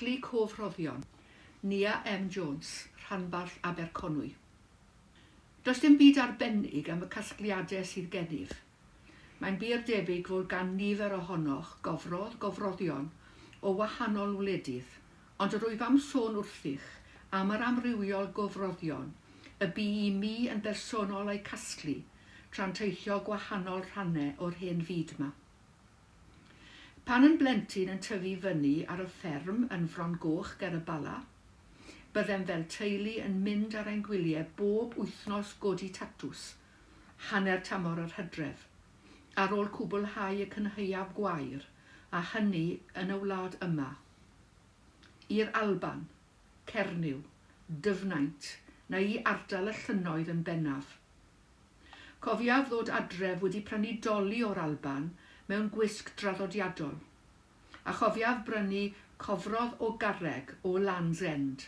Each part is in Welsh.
Casglu Cofroddion, Nia M Jones, Rhanbarth Aberconwy. Does dim byd arbennig am y casgliadau sydd gennyf. Mae'n bur debyg fod gan nifer ohonoch gofrodd, gofroddion o wahanol wledydd, ond yr wyf am sôn wrthych am yr amrywiol gofroddion y bu i mi yn bersonol eu casglu tra'n teithio gwahanol rhannau o'r hen fyd 'ma. Pan yn blentyn yn tyfu fyny ar y fferm yn Fron Goch ger y Bala, byddem fel teulu yn mynd ar ein gwyliau bob wythnos godi tatws, hanner tymor yr hydref, ar ôl cwblhau y cynhaeaf gwair, a hynny yn y wlad yma. I'r Alban, Cernyw, Dyfnaint, neu i ardal y llynnoedd yn bennaf. Cofiaf ddod adref wedi prynu doli o'r Alban mewn gwisg draddodiadol, a chofiaf brynu cofrodd o garreg o Land's End.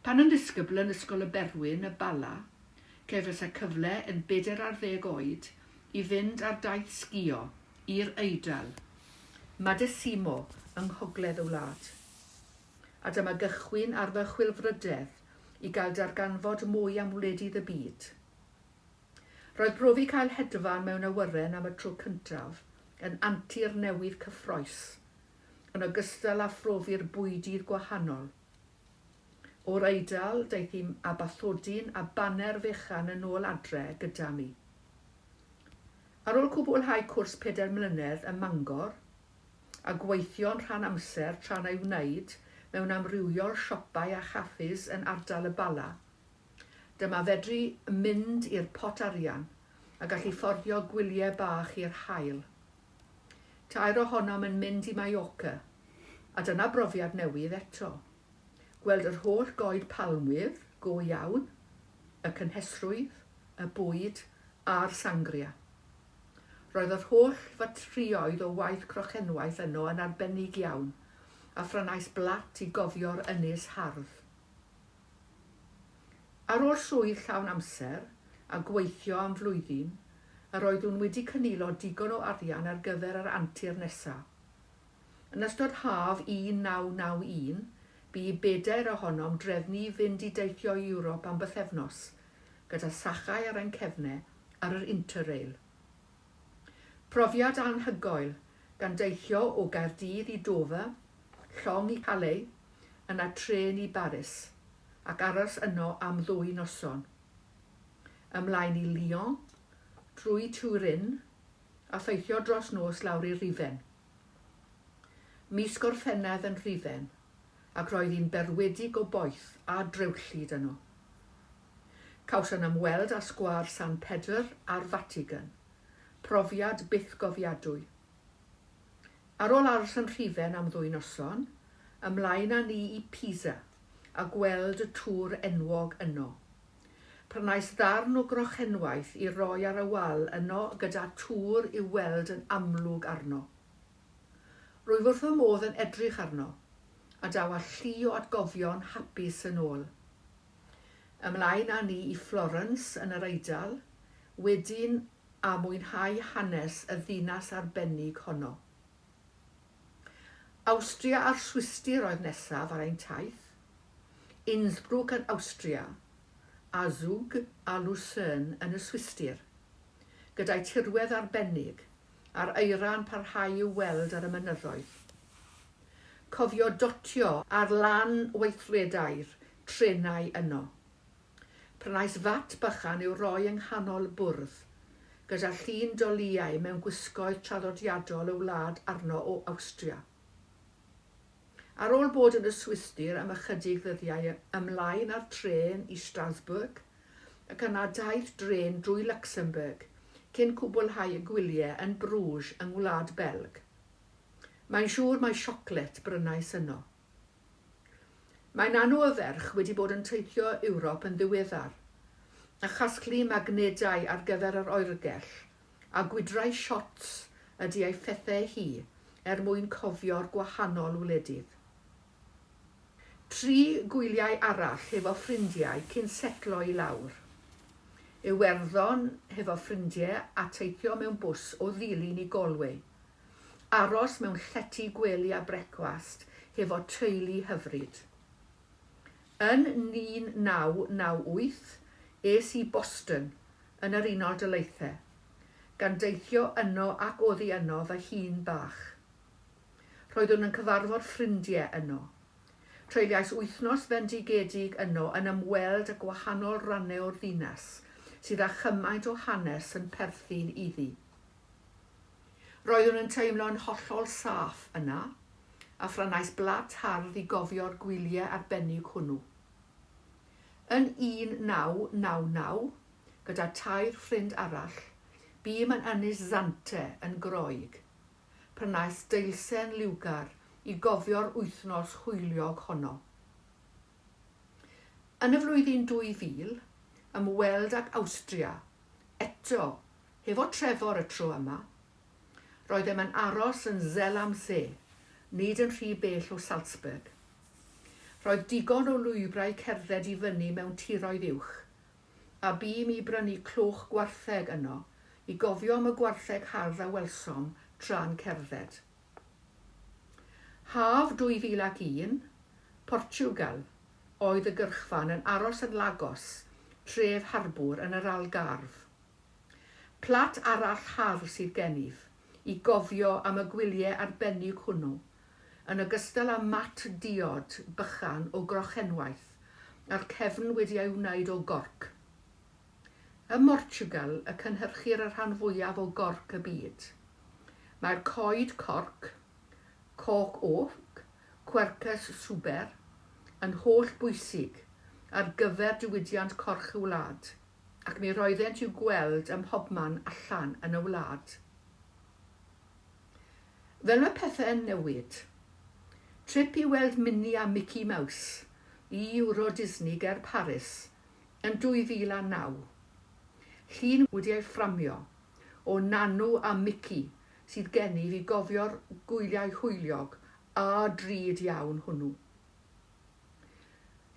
Pan yn ddisgybl yn Ysgol y Berwyn, y Bala, cefais y cyfle yn bedair ar ddeg oed i fynd ar daith sgïo i'r Eidal, Madesimo yng nghogledd y wlad. A dyma gychwyn ar fy chwilfrydedd i gael darganfod mwy am wledydd y byd. Roedd profi cael hedfan mewn awyren am y tro cyntaf yn antur newydd cyffrous, yn ogystal â phrofi'r bwydydd gwahanol. O'r Eidal, daethum â bathodyn a baner fechan yn ôl adre gyda mi. Ar ôl cwblhau cwrs pedair mlynedd ym Mangor, a gweithio'n rhan amser tra'n ei wneud mewn amrywiol siopau a chaffis yn ardal y Bala, dyma fedru mynd i'r pot arian a gallu fforddio gwyliau bach i'r haul. Tair ohonom yn mynd i Mallorca, a dyna brofiad newydd eto. Gweld yr holl goed palmwydd, go iawn, y cynhesrwydd, y bwyd a'r sangria. Roedd yr holl fatrïoedd o waith crochenwaith yno yn arbennig iawn, a phrynais blat i gofio'r ynys hardd. Ar ôl swydd llawn amser, a gweithio am flwyddyn, yr oeddwn wedi cynilo digon o arian ar gyfer yr antur nesa. Yn ystod haf 1991, bu i bedair ohonom drefnu i fynd i deithio i Ewrop am bythefnos, gyda sachau ar ein cefnau ar yr Interrail. Profiad anhygoel, gan deithio o Gaerdydd i Dover, llong i Calais, yna trên i Baris, ac aros yno am ddwy noson. Ymlaen i Lyon, drwy Turin, a theithio dros nos lawr i Rufain. Mis Gorffennaf yn Rhufain, ac roedd hi'n berwedig o boeth a drewllyd yno. Cawson ymweld â Sgwâr San Pedr a'r Fatigan. Profiad bythgofiadwy. Ar ôl aros yn Rhufain am ddwy noson, ymlaen â ni i Pisa a gweld y tŵr enwog yno. Prynais ddarn o grochenwaith i roi ar y wal yno gyda tŵr i'w weld yn amlwg arno. Rwyf wrth fy modd yn edrych arno, a daw â llu o atgofion hapus yn ôl. Ymlaen â ni i Florence yn yr Eidal, wedyn a mwynhau hanes y ddinas arbennig honno. Awstria a'r Swistir oedd nesaf ar ein taith, Innsbruck yn Awstria, a Zug a Lucerne yn y Swistir, gyda'i tirwedd arbennig a'r eira'n parhau i'w weld ar y mynyddoedd. Cofio dotio ar lan weithredau'r trenau yno. Prynais fat bychan i'w roi yng nghanol y bwrdd, gyda llun dolïau mewn gwisgoedd traddodiadol y wlad arno o Awstria. Ar ôl bod yn y Swistir am ychydig ddyddiau ymlaen â'r trên i Strasbourg ac yna daith drên drwy Luxembourg cyn cwblhau y gwyliau yn Bruges yng Ngwlad Belg. Mae'n siŵr mai sioclet brynais yno. Mae Nanw y ferch wedi bod yn teithio Ewrop yn ddiweddar, a chasglu magnedau ar gyfer yr oergell a gwydrau shots ydy ei phethau hi er mwyn cofio'r gwahanol wledydd. Tri gwyliau arall hefo ffrindiau cyn setlo i lawr. Iwerddon hefo ffrindiau a teithio mewn bws o Ddulyn i Galway. Aros mewn llety gwely a brecwast hefo teulu hyfryd. Yn 1998, es i Boston yn yr Unol Daleithiau, gan deithio yno ac oddi yno fy hun bach. Roeddwn yn cyfarfod ffrindiau yno. Treuliais wythnos fendigedig yno yn ymweld â gwahanol rannau o'r ddinas sydd â chymaint o hanes yn perthyn iddi. Roeddwn yn teimlo'n hollol saff yna, a phrynais blat hardd i gofio'r gwyliau arbennig hwnnw. Yn 1999, gyda tair ffrind arall, bûm yn Ynys Zante yn Groeg. Prynais deilsen liwgar i gofio'r wythnos hwyliog honno. Yn y flwyddyn 2000, ymweld ag Awstria, eto, hefo Trefor y tro yma. Roeddem yn aros yn Zell am See, nid yn rhy bell o Salzburg. Roedd digon o lwybrau cerdded i fyny mewn tiroedd uwch, a bûm i brynu cloch gwartheg yno i gofio am y gwartheg hardd a welsom tra'n cerdded. Haf 2001, Portiwgal oedd y gyrchfan yn aros yn Lagos, tref harbwr yn yr Algarve. Plat arall hardd sydd gennyf i gofio am y gwyliau arbennig hwnnw, yn ogystal â mat diod bychan o grochenwaith a'r cefn wedi ei wneud o gorc. Ym Mhortiwgal y cynhyrchir y rhan fwyaf o gorc y byd. Mae'r coed corc, cork oak, Quercus suber, yn holl bwysig ar gyfer diwydiant corch y wlad, ac mi roeddent i'w gweld ym mhobman allan yn y wlad. Fel mae pethau yn newid. Trip i weld Minnie a Mickey Mouse i Euro Disney ger Paris yn 2009. Llun wedi ei fframio o Nanw a Mickey sydd gennyf i gofio'r gwyliau hwyliog a drud iawn hwnnw.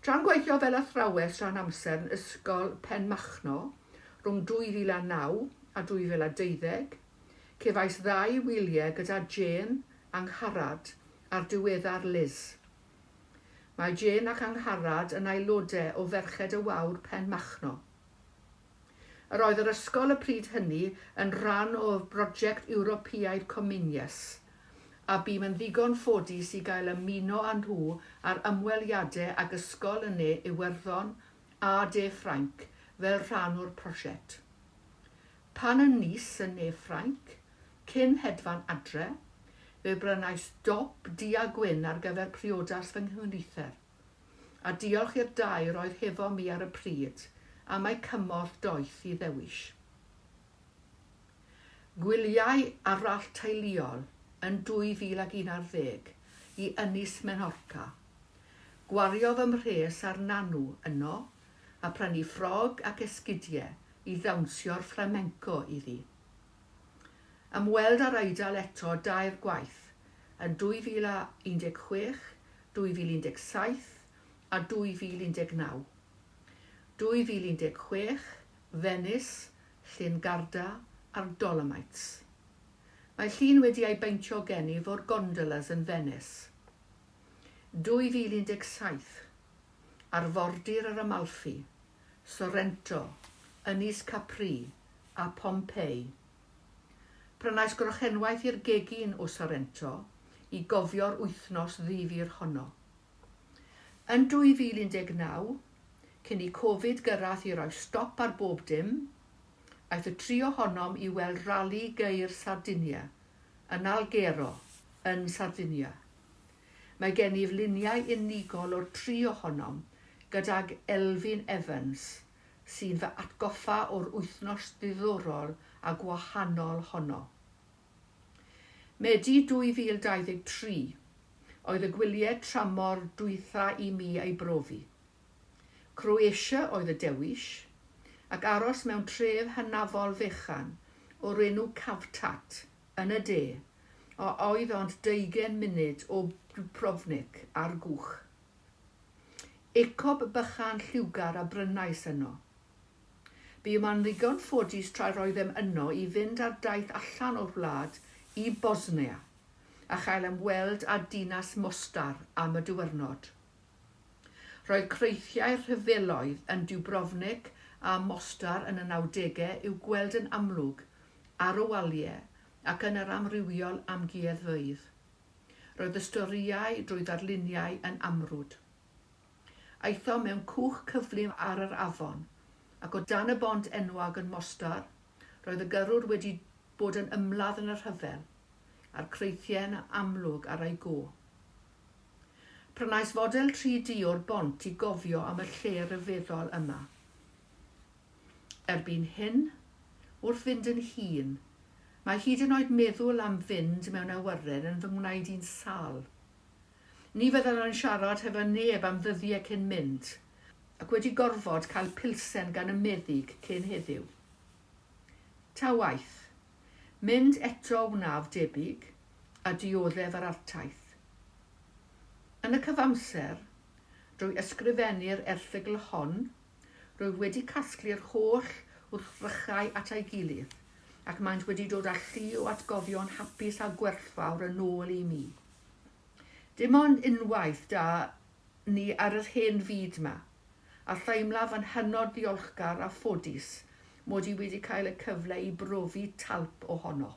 Tra'n gweithio fel athrawes rhan amser yn Ysgol Penmachno rhwng 2009 a 2012, cefais ddau wyliau gyda Jane, Angharad a'r diweddar Liz. Mae Jane ac Angharad yn aelodau o Ferched y Wawr Penmachno. Yr oedd yr ysgol y pryd hynny yn rhan o brosiect Ewropeaidd Comenius, a bûm yn ddigon ffodus i gael ymuno â nhw ar ymweliadau ag ysgol yn Ne Iwerddon a De Ffrainc fel rhan o'r prosiect. Pan yn Nice yn Ne Ffrainc, cyn hedfan adre, fe brynais dop du a gwyn ar gyfer priodas fy nghyfnither, a diolch i'r dair oedd hefo mi ar y pryd am eu cymorth doeth i ddewis. Gwyliau arall teuluol yn 2011 i Ynys Menorca. Gwario fy mhres ar Nanw yno a prynu ffrog ac esgidiau i ddawnsio'r flamenco iddi. Ymweld â'r Eidal eto dair gwaith yn 2016, 2017 a 2019. 2016, Venice, Llyn Garda a'r Dolomites. Mae llun wedi ei baentio gennyf o'r gondolas yn Venice. 2017, arfordir yr Amalfi, Sorrento, Ynys Capri a Pompeii. Prynais grochenwaith i'r gegin o Sorrento i gofio'r wythnos ddifyr honno. Yn 2019, cyn i Covid gyrraedd i roi stop ar bob dim, aeth y tri ohonom i weld rali geir Sardinia yn Alghero yn Sardinia. Mae gennyf luniau unigol o'r tri ohonom gydag Elfyn Evans sy'n fy atgoffa o'r wythnos ddiddorol a gwahanol honno. Medi 2023 oedd y gwyliau tramor dwytha i mi ei brofi. Croatia oedd y dewis, ac aros mewn tref hynafol fechan o'r enw Cavtat yn y de, a oedd ond 20 munud o Dubrovnik ar gwch. Ecob bychan lliwgar a brynais yno. Buom yn ddigon ffodus tra roeddem yno i fynd ar daith allan o'r wlad i Bosnia, a chael ymweld â dinas Mostar am y diwrnod. Roedd creithiau rhyfeloedd yn Dubrovnik a Mostar yn y 90au i'w gweld yn amlwg ar y waliau ac yn yr amrywiol amgueddfeydd. Roedd y storïau drwy ddarluniau yn amrwd. Aethom mewn cwch cyflym ar yr afon, ac o dan y bont enwog yn Mostar, roedd y gyrrwr wedi bod yn ymladd yn y rhyfel, a'r creithiau'n amlwg ar ei go. Prynais fodel 3D o'r bont i gofio am y lle rhyfeddol yma. Erbyn hyn, wrth fynd yn hŷn, mae hyd yn oed meddwl am fynd mewn awyren yn fy ngwneud i'n sâl. Ni fyddwn yn siarad hefo neb am ddyddiau cyn mynd, ac wedi gorfod cael pilsen gan y meddyg cyn heddiw. Ta waith, mynd eto wnaf debyg, a dioddef yr artaith. Yn y cyfamser, drwy ysgrifennu'r erthygl hon, rwyf wedi casglu'r holl wrthrychau at ei gilydd, ac maent wedi dod â llu o atgofion hapus a gwerthfawr yn ôl i mi. Dim ond unwaith da ni ar yr hen fyd 'ma, a theimlaf yn hynod ddiolchgar a ffodus mod i wedi cael y cyfle i brofi talp ohono.